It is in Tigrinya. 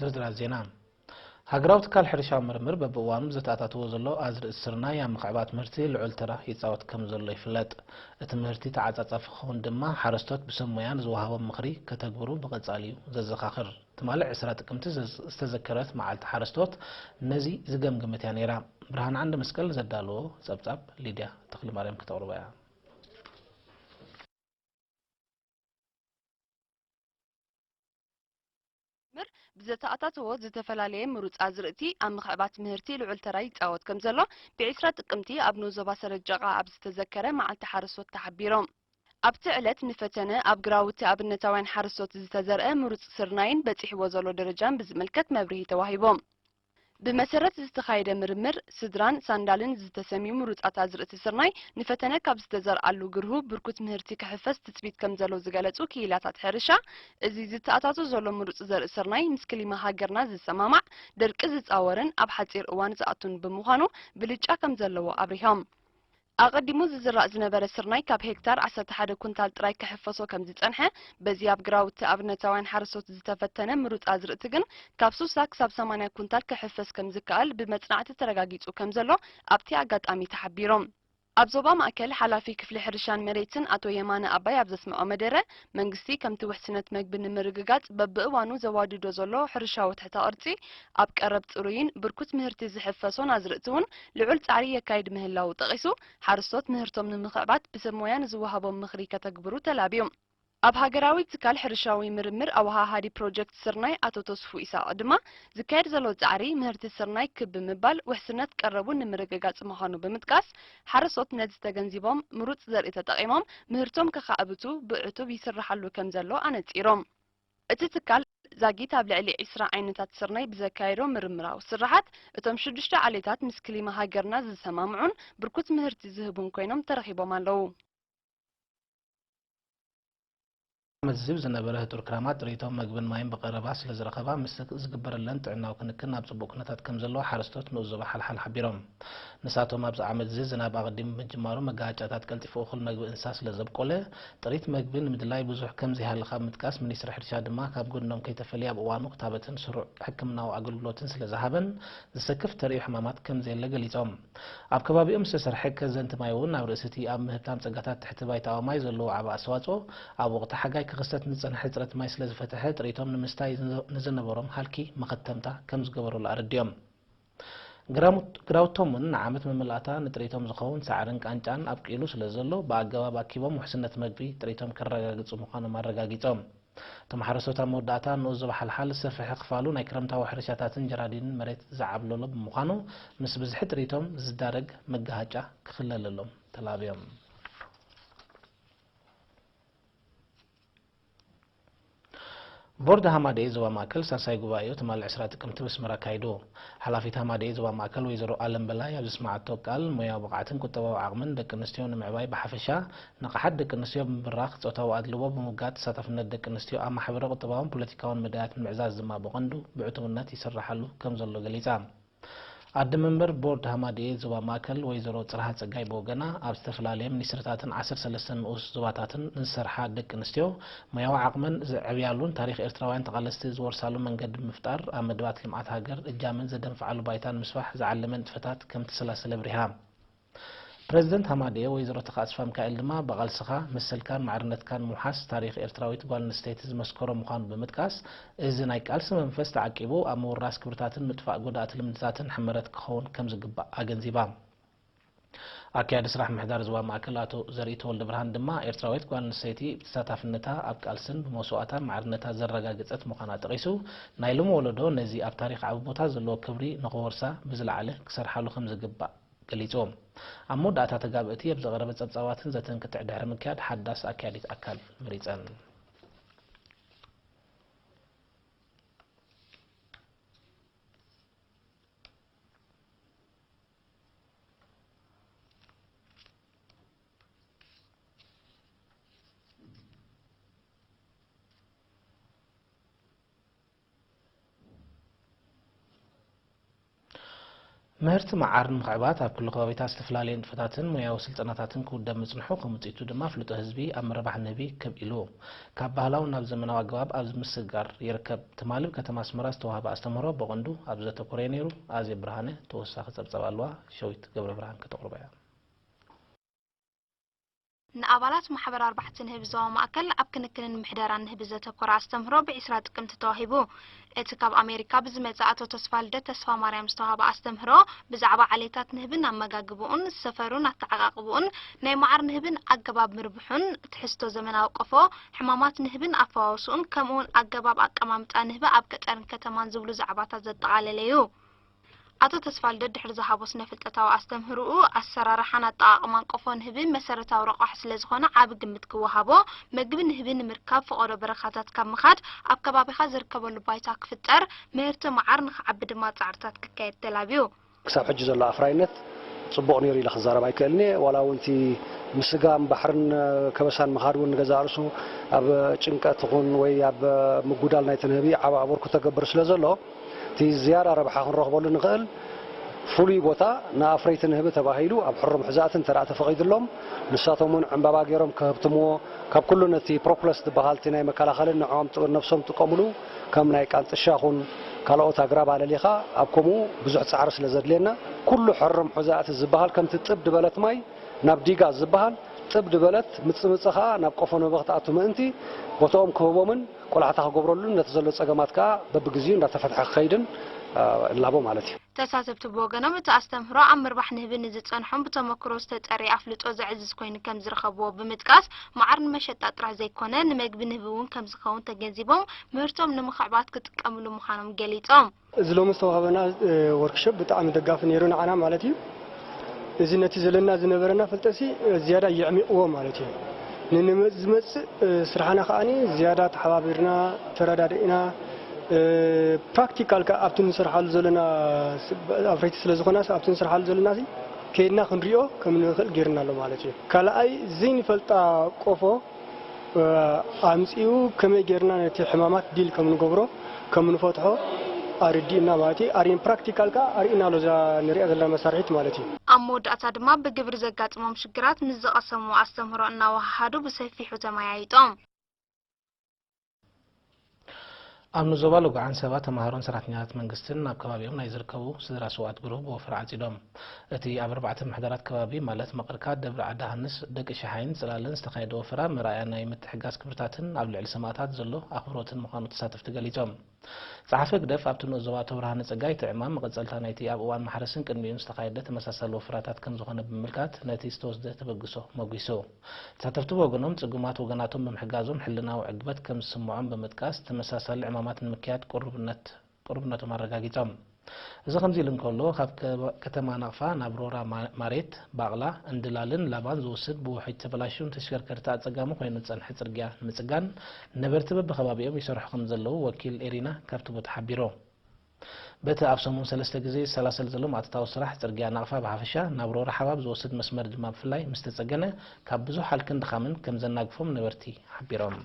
ዝርዝራት ዜና። ሃገራዊ ትካል ሕርሻዊ ምርምር በብእዋኑ ብዘተኣታትዎ ዘሎ ኣዝርእቲ ስርናይ ኣብ ምኽዕባት ምህርቲ ልዑል ተራ ይጻወት ከም ዘሎ ይፍለጥ። እቲ ምህርቲ ተዓጻጻፊ ክኸውን ድማ ሓረስቶት ብሰብ ሞያ ንዝወሃቦም ምኽሪ ከተግብሩ ብቐጻሊ እዩ ዘዘኻኽር። ትማሊ ዕስራ ጥቅምቲ ዘዝ-፣ ዝተዘከረት መዓልቲ ሓረስቶት ነዚ ዝገምገመት እያ ነይራ። ብርሃን ዓንደ መስቀል ዘዳለዎ ጸብጻብ ሊድያ ተኽለማርያም ክተቕርቦ እያ። ምር ብዘተኣታተዎ ዝተፈላለየ ምሩጽ ኣዝርእቲ ኣብ ምኽዕባት ምህርቲ ልዑል ተራ ይጻወት ከም ዘሎ ብዒስራ ጥቅምቲ ኣብ ንኡስ ዞባ ሰረጀቓ ኣብ ዝተዘከረ መዓልቲ ሓረስቶት ተሓቢሮም። ኣብቲ ዕለት ንፈተነ ኣብ ግራውቲ ኣብነታውያን ሓረስቶት ዝተዘርአ ምሩጽ ስርናይን በጺሕዎ ዘሎ ደረጃን ብዝምልከት መብርሂ ተዋሂቦም። ብመሰረት ዝተኻየደ ምርምር፣ ስድራን ሳንዳልን ዝተሰምዩ ምሩጻት ኣዝርእቲ ስርናይ ንፈተነ ካብ ዝተዘርኣሉ ግርሁ ብርኩት ምህርቲ ክሕፈስ ትጽቢት ከም ዘሎ ዝገለጹ ክኢላታት ሕርሻ፣ እዚ ዝተኣታቶ ዘሎ ምሩጽ ዘርኢ ስርናይ ምስ ክሊማ ሃገርና ዝሰማማዕ፣ ደርቂ ዝጻወርን ኣብ ሓጺር እዋን ዝኣቱን ብምዃኑ ብልጫ ከም ዘለዎ ኣብሪሆም። ኣቐዲሙ ዝዝራእ ዝነበረ ስርናይ ካብ ሄክታር ዓሰርተ ሓደ ኩንታል ጥራይ ክሕፈሶ ከም ዝጸንሐ፣ በዚ ኣብ ግራውቲ ኣብነታውያን ሓረስቶት ዝተፈተነ ምሩጽ ኣዝርእቲ ግን ካብ ሱሳ ክሳብ ሰማንያ ኩንታል ክሕፈስ ከም ዝከኣል ብመጽናዕቲ ተረጋጊጹ ከም ዘሎ ኣብቲ ኣጋጣሚ ተሓቢሮም። ኣብ ዞባ ማእከል ሓላፊ ክፍሊ ሕርሻን መሬትን ኣቶ የማነ ኣባይ ኣብ ዘስምዖ መደረ፣ መንግስቲ ከምቲ ውሕስነት መግቢ ንምርግጋጽ በብእዋኑ ዘዋድዶ ዘሎ ሕርሻዊ ትሕተ ቅርጺ፣ ኣብ ቀረብ ጽሩይን ብርኩት ምህርቲ ዝሕፈሶን ኣዝርእቲ እውን ልዑል ጻዕሪ የካይድ ምህላዉ ጠቒሱ፣ ሓረስቶት ምህርቶም ንምኽዕባት ብሰብ ሞያ ንዝወሃቦም ምኽሪ ከተግብሩ ተላብዮም። ኣብ ሃገራዊ ትካል ሕርሻዊ ምርምር ኣወሃሃዲ ፕሮጀክት ስርናይ ኣቶ ተስፉ ኢሳቕ ድማ፣ ዝካየድ ዘሎ ጻዕሪ ምህርቲ ስርናይ ክብ ብምባል ውሕስነት ቀረቡ ንምርግጋጽ ምዃኑ ብምጥቃስ፣ ሓረስቶት ነዚ ተገንዚቦም ምሩጽ ዘርኢ ተጠቒሞም ምህርቶም ከኻዕብቱ ብዕቱብ ይስራሓሉ ከም ዘሎ ኣነጺሮም። እቲ ትካል ዛጊት ኣብ ልዕሊ ዒስራ ዓይነታት ስርናይ ብዘካየዶ ምርምራዊ ስራሓት፣ እቶም ሽዱሽተ ዓሌታት ምስ ክሊማ ሃገርና ዝሰማምዑን ብርኩት ምህርቲ ዝህቡን ኮይኖም ተረኺቦም ኣለዉ። ዓመት ዝህብ ዝነበረ ህጡር ክራማት ጥሪቶም መግብን ማይን ብቐረባ ስለ ዝረኸባ፣ ምስ ዝግበረለን ጥዕናዊ ክንክን ኣብ ጽቡቕ ኩነታት ከም ዘለዋ ሓረስቶት ንኡስ ዞባ ሓልሓል ሓቢሮም። ንሳቶም ኣብዚ ዓመት እዚ ዝናብ ኣቐዲሙ ብምጅማሩ መጋሃጫታት ቀልጢፉ እኹል መግቢ እንስሳ ስለ ዘብቆለ፣ ጥሪት መግቢ ንምድላይ ብዙሕ ከም ዘይሃለኻ ብምጥቃስ፣ ሚኒስትሪ ሕርሻ ድማ ካብ ጎድኖም ከይተፈልየ ኣብ እዋኑ ክታበትን ስሩዕ ሕክምናዊ ኣገልግሎትን ስለ ዝሃበን፣ ዘሰክፍ ተርእዮ ሕማማት ከም ዘየለ ገሊጾም። ኣብ ከባቢኦም ዝተሰርሐ ከዘንቲ ማይ እውን ኣብ ርእሲ እቲ ኣብ ምህብታም ጸጋታት ትሕቲ ባይታዊ ማይ ዘለዎ ዓቢ ኣስተዋጽኦ፣ ኣብ ወቕቲ ሓጋይ ክኽሰት ንዝጸንሐ ሕጽረት ማይ ስለ ዝፈትሐ፣ ጥሪቶም ንምስታይ ንዘ-፣ ንዝነበሮም ሃልኪ መኸተምታ ከም ዝገበረሉ ኣረዲኦም። ግራሙት-፣ ግራውቶም እውን ንዓመት መመላእታ ንጥሪቶም ዝኸውን ሳዕርን ቃንጫን ኣብቂሉ ስለ ዘሎ፣ ብኣገባብ ኣኪቦም ውሕስነት መግቢ ጥሪቶም ከረጋግጹ ምዃኖም ኣረጋጊጾም። እቶም ሓረስቶት ኣብ መወዳእታ ንኡስ ዞባ ሓልሓል ዝሰፍሐ ክፋሉ ናይ ክረምታዊ ሕርሻታትን ጀራዲንን መሬት ዝዓብለሎ ብምዃኑ፣ ምስ ብዝሒ ጥሪቶም ዝዳረግ መጋሃጫ ክኽለለሎም ተላብዮም። ቦርድ ሃማደኤ ዞባ ማእከል ሳልሳይ ጉባኤኡ ትማሊ ዕስራ ጥቅምቲ በስመራ ኣካይዱ። ሓላፊት ሃማደኤ ዞባ ማእከል ወይዘሮ ኣለም በላይ ኣብ ዘስመዓቶ ቃል፣ ሞያዊ ብቕዓትን ቁጠባዊ ዓቕምን ደቂ ኣንስትዮ ንምዕባይ ብሓፈሻ፣ ንቕሓት ደቂ ኣንስትዮ ብምብራኽ፣ ጾታዊ ኣድልዎ ብምውጋድ፣ ተሳታፍነት ደቂ ኣንስትዮ ኣብ ማሕበረ ቁጠባውን ፖለቲካውን መዳያት ንምዕዛዝ ድማ ብቐንዱ ብዕቱብነት ይስራሓሉ ከም ዘሎ ገሊጻ። ኣደ መንበር ቦርድ ሃማደኤ ዞባ ማእከል ወይዘሮ ጽርሃ ጸጋይ ብወገና፣ ኣብ ዝተፈላለየ ሚኒስትሪታትን ዓሰርተ ሰለስተ ንኡስ ዞባታትን ንዝሰርሓ ደቂ ኣንስትዮ፣ ሞያዊ ዓቕመን ዘዕብያሉን ታሪኽ ኤርትራውያን ተቓለስቲ ዝወርሳሉ መንገዲ ብምፍጣር፣ ኣብ መደባት ልምዓት ሃገር እጃመን ዘደንፍዓሉ ባይታ ንምስፋሕ ዝዓለመ ንጥፈታት ከም እተሰላሰለ ኣብሪሃ። ፕረዚደንት ሃማደኤ ወይዘሮ ተኽለ ኣስፋ ሚካኤል ድማ፣ ብቓልስኻ፣ መሰልካን ማዕርነትካን ምውሓስ፣ ታሪኽ ኤርትራዊት ጓል ኣንስተይቲ ዝመስከሮ ምዃኑ ብምጥቃስ፣ እዚ ናይ ቃልሲ መንፈስ ተዓቂቡ፣ ኣብ ምውራስ ክብርታትን ምጥፋእ ጎዳእቲ ልምድታትን ሕመረት ክኸውን ከም ዝግባእ ኣገንዚባ። ኣካያዲ ስራሕ ምሕዳር ዞባ ማእከል ኣቶ ዘርኢ ተወልደ ብርሃን ድማ፣ ኤርትራዊት ጓል ኣንስተይቲ ብተሳታፍነታ ኣብ ቃልስን ብመስዋእታን ማዕርነታ ዘረጋገጸት ምዃና ጠቒሱ፣ ናይ ሎሚ ወለዶ ነዚ ኣብ ታሪኽ ዓቢ ቦታ ዘለዎ ክብሪ ንኽወርሳ ብዝለዓለ ክሰርሓሉ ከም ዝግባእ ገሊጹ። ኣብ መወዳእታ፣ ተጋበእቲ ኣብ ዝቐረበ ጸብጻባትን ዘተን ክትዕ ድሕሪ ምክያድ፣ ሓዳስ ኣካያዲት ኣካል መሪጸን። ምህርቲ መዓር ንምኽዕባት ኣብ ኩሉ ከባቢታት ዝተፈላለየ ንጥፈታትን ሞያዊ ስልጠናታትን ክውደብ ምጽንሑ፣ ከም ውጽኢቱ ድማ ፍልጦ ህዝቢ ኣብ ምርባሕ ንህቢ ክብ ኢሉ ካብ ባህላዊ ናብ ዘመናዊ ኣገባብ ኣብ ምስግጋር ይርከብ። ትማሊ ኣብ ከተማ ኣስመራ ዝተዋህበ ኣስተምህሮ ብቐንዱ ኣብዚ ዘተኮረ እዩ ነይሩ። ኣዜብ ብርሃነ ተወሳኺ ጸብጻብ ኣለዋ፣ ሸዊት ገብረብርሃን ከተቕርቦ እያ። ንኣባላት ማሕበር ኣርባሕቲ ንህቢ ዞባ ማእከል ኣብ ክንክንን ምሕደራን ንህቢ ዘተኮረ ኣስተምህሮ ብ20 ጥቅምቲ ተዋሂቡ። እቲ ካብ ኣሜሪካ ብዝመጸ ኣቶ ተስፋልደት ተስፋማርያም ዝተዋህበ ኣስተምህሮ ብዛዕባ ዓሌታት ንህብን ኣመጋግብኡን፣ ዝሰፈሩን ኣተዓቃቅብኡን፣ ናይ መዓር ንህብን ኣገባብ ምርብሑን፣ ትሕዝቶ ዘመናዊ ቆፎ፣ ሕማማት ንህብን ኣፈዋውስኡን፣ ከምኡውን ኣገባብ ኣቀማምጣ ንህቢ ኣብ ገጠርን ከተማን ዝብሉ ዛዕባታት ዘጠቓለለ እዩ። ኣቶ ተስፋልደት ድሕሪ ዝሃቦ ስነ-ፍልጠታዊ ኣስተምህሮኡ፣ ኣሰራርሓን ኣጠቓቕማን ቆፎ ንህቢ መሰረታዊ ረቋሒ ስለ ዝኾነ ዓቢ ግምት ክወሃቦ፣ መግቢ ንህቢ ንምርካብ ፈቐዶ በረኻታት ካብ ምኻድ ኣብ ከባቢኻ ዝርከበሉ ባይታ ክፍጠር፣ ምህርቲ መዓር ንኽዓቢ ድማ ጻዕርታት ክካየድ ተላብዩ። ክሳብ ሕጂ ዘሎ ኣፍራይነት ጽቡቕ ነይሩ ኢለ ክዛረብ ኣይክእልን እየ። ዋላ እውን እቲ ምስጋም ባሕርን ከበሳን ምኻድ እውን ንገዛእ ርእሱ ኣብ ጭንቀት ይኹን ወይ ኣብ ምጉዳል ናይቲ ንህቢ ዓቢ ኣበርክቶ ገብር ስለ ዘሎ፣ እቲ ዝያዳ ረብሓ ክንረኽበሉ ንኽእል ፍሉይ ቦታ ንኣፍረይቲ ንህቢ ተባሂሉ ኣብ ሕሩም ሕዛእቲ እንተ ደኣ ተፈቒዱሎም፣ ንሳቶም እውን ዕምባባ ገይሮም ከህብትምዎ፣ ካብ ኩሉ ነቲ ፕሮፖለስ ዝበሃል እቲ ናይ መከላኸልን ንዕኦም ጥ-፣ ነብሶም ጥቀምሉ ከም ናይ ቃንጥሻ ኹን ካልኦት ኣግራብ ኣለሊኻ ኣብ ከምኡ ብዙሕ ጻዕሪ ስለ ዘድልየና፣ ኩሉ ሕሩም ሕዛእቲ ዝበሃል ከምቲ ጥብ ድበለት ማይ ናብ ዲጋ ዝበሃል ጥብ ድበለት ምጽምጽ ኸኣ ናብ ቆፎ ንህቢ ክትኣቱ ምእንቲ ቦታኦም ክህቦምን ቆላሕታ ክገብረሉን ነቲ ዘሎ ጸገማት ከኣ በብግዜኡ እንዳተፈትሐ ክኸይድን፣ እ፣ እላቦ ማለት እዩ። ተሳተፍቲ ብወገኖም፣ እቲ ኣስተምህሮ ኣብ ምርባሕ ንህቢ ንዝጸንሖም ብተመክሮ ዝተጸረየ ኣፍልጦ ዘዕዝዝ ኮይኑ ከም ዝረኸብዎ ብምጥቃስ፣ መዓር ንመሸጣ ጥራሕ ዘይኮነ፣ ንመግቢ ንህቢ እውን ከም ዝኸውን ተገንዚቦም፣ ምህርቶም ንምኽዕባት ክጥቀምሉ ምዃኖም ገሊጾም። እዚ ሎሚ ዝተዋህበና፣ እ፣ ወርክሾፕ ብጣዕሚ ደጋፊ ነይሩ ንዓና ማለት እዩ። እዚ ነቲ ዘለና ዝነበረና ፍልጠትሲ፣ እ፣ ዝያዳ የዕሚቕዎ ማለት እዩ። ንንመ-፣ ዝመጽእ፣ እ፣ ስራሕና ከኣኒ ዝያዳ ተሓባቢርና፣ ተረዳዲእና፣ እ፣ ፕራክቲካል ከኣ ኣብቲ ንሰርሓሉ ዘለና ስ-፣ ኣፍረይቲ ስለ ዝኾናስ ኣብቲ ንሰርሓሉ ዘለናሲ ከይድና ክንሪኦ ከም ንኽእል ገይርና ኣሎ ማለት እዩ። ካልኣይ ዘይንፈልጣ ቆፎ፣ እ፣ ኣምጺኡ ከመይ ጌርና ነቲ ሕማማት ዲል ከም ንገብሮ፣ ከም ንፈትሖ ኣረዲእና ማለት እዩ። ኣርእን ፕራክቲካል ከኣ ኣርእና ኣሎ እዛ ንሪኣ ዘለና መሳርሒት ማለት እዩ። ኣብ መወዳእታ ድማ ብግብሪ ዘጋጥሞም ሽግራት ምስ ዝቐሰምዎ ኣስተምህሮ እናወሃሃዱ ብሰፊሑ ተመያይጦም። ኣብ ንዞባ ሎጎ ዓንሰባ ተማሃሮን ሰራሕተኛታት መንግስትን ኣብ ከባቢኦም ናይ ዝርከቡ ስድራ ስውኣት ግሩህ ብወፈራ ዓጺዶም። እቲ ኣብ ኣርባዕተ ምሕደራት ከባቢ ማለት መቐርካ፣ ደብረ ዓዲ ሃንስ፣ ደቂ ሸሓይን ጽላልን ዝተኻየደ ወፈራ መርኣያ ናይ ምትሕጋዝ ክብርታትን ኣብ ልዕሊ ሰማእታት ዘሎ ኣኽብሮትን ምዃኑ ተሳተፍቲ ገሊጾም። ጸሓፊ ህግደፍ ኣብቲ ንኡስ ዞባ ኣቶ ብርሃነ ጸጋይ፣ እቲ ዕማም መቐጸልታ ናይቲ ኣብ እዋን ማሕረስን ቅድሚኡን ዝተኻየደ ተመሳሳሊ ወፈራታት ከም ዝኾነ ብምምልካት፣ ነቲ ዝተወስደ ተበግሶ መጒሱ። ተሳተፍቲ ብወገኖም፣ ጽጉማት ወገናቶም ብምሕጋዞም ሕልናዊ ዕግበት ከም ዝስምዖም ብምጥቃስ፣ ተመሳሳሊ ዕማማት ንምክያድ ቅሩብነት፣ ቅሩብነቶም ኣረጋጊጾም። እዚ ከምዚ ኢሉ እንከሎ፣ ካብ ከ-፣ ከተማ ናቕፋ ናብ ሮራ ማ-፣ ማሬት፣ ባቕላ፣ እንድላልን ላባን ዝወስድ ብውሕጅ ተበላሽዩን ተሽከርከርቲ ኣጸጋሚ ኮይኑ ዝጸንሐ ጽርግያ ንምጽጋን፣ ነበርቲ በብኸባቢኦም ይሰርሑ ከም ዘለዉ ወኪል ኤሪና ካብቲ ቦታ ሓቢሩ። በቲ ኣብ ሰሙን ሰለስተ ግዜ ዝሰላሰል ዘሎ ማእቶታዊ ስራሕ፣ ጽርግያ ናቕፋ ብሓፈሻ፣ ናብ ሮራ ሓባብ ዝወስድ መስመር ድማ ብፍላይ ምስ ተጸገነ፣ ካብ ብዙሕ ሃልክን ድኻምን ከም ዘናግፎም ነበርቲ ሓቢሮም።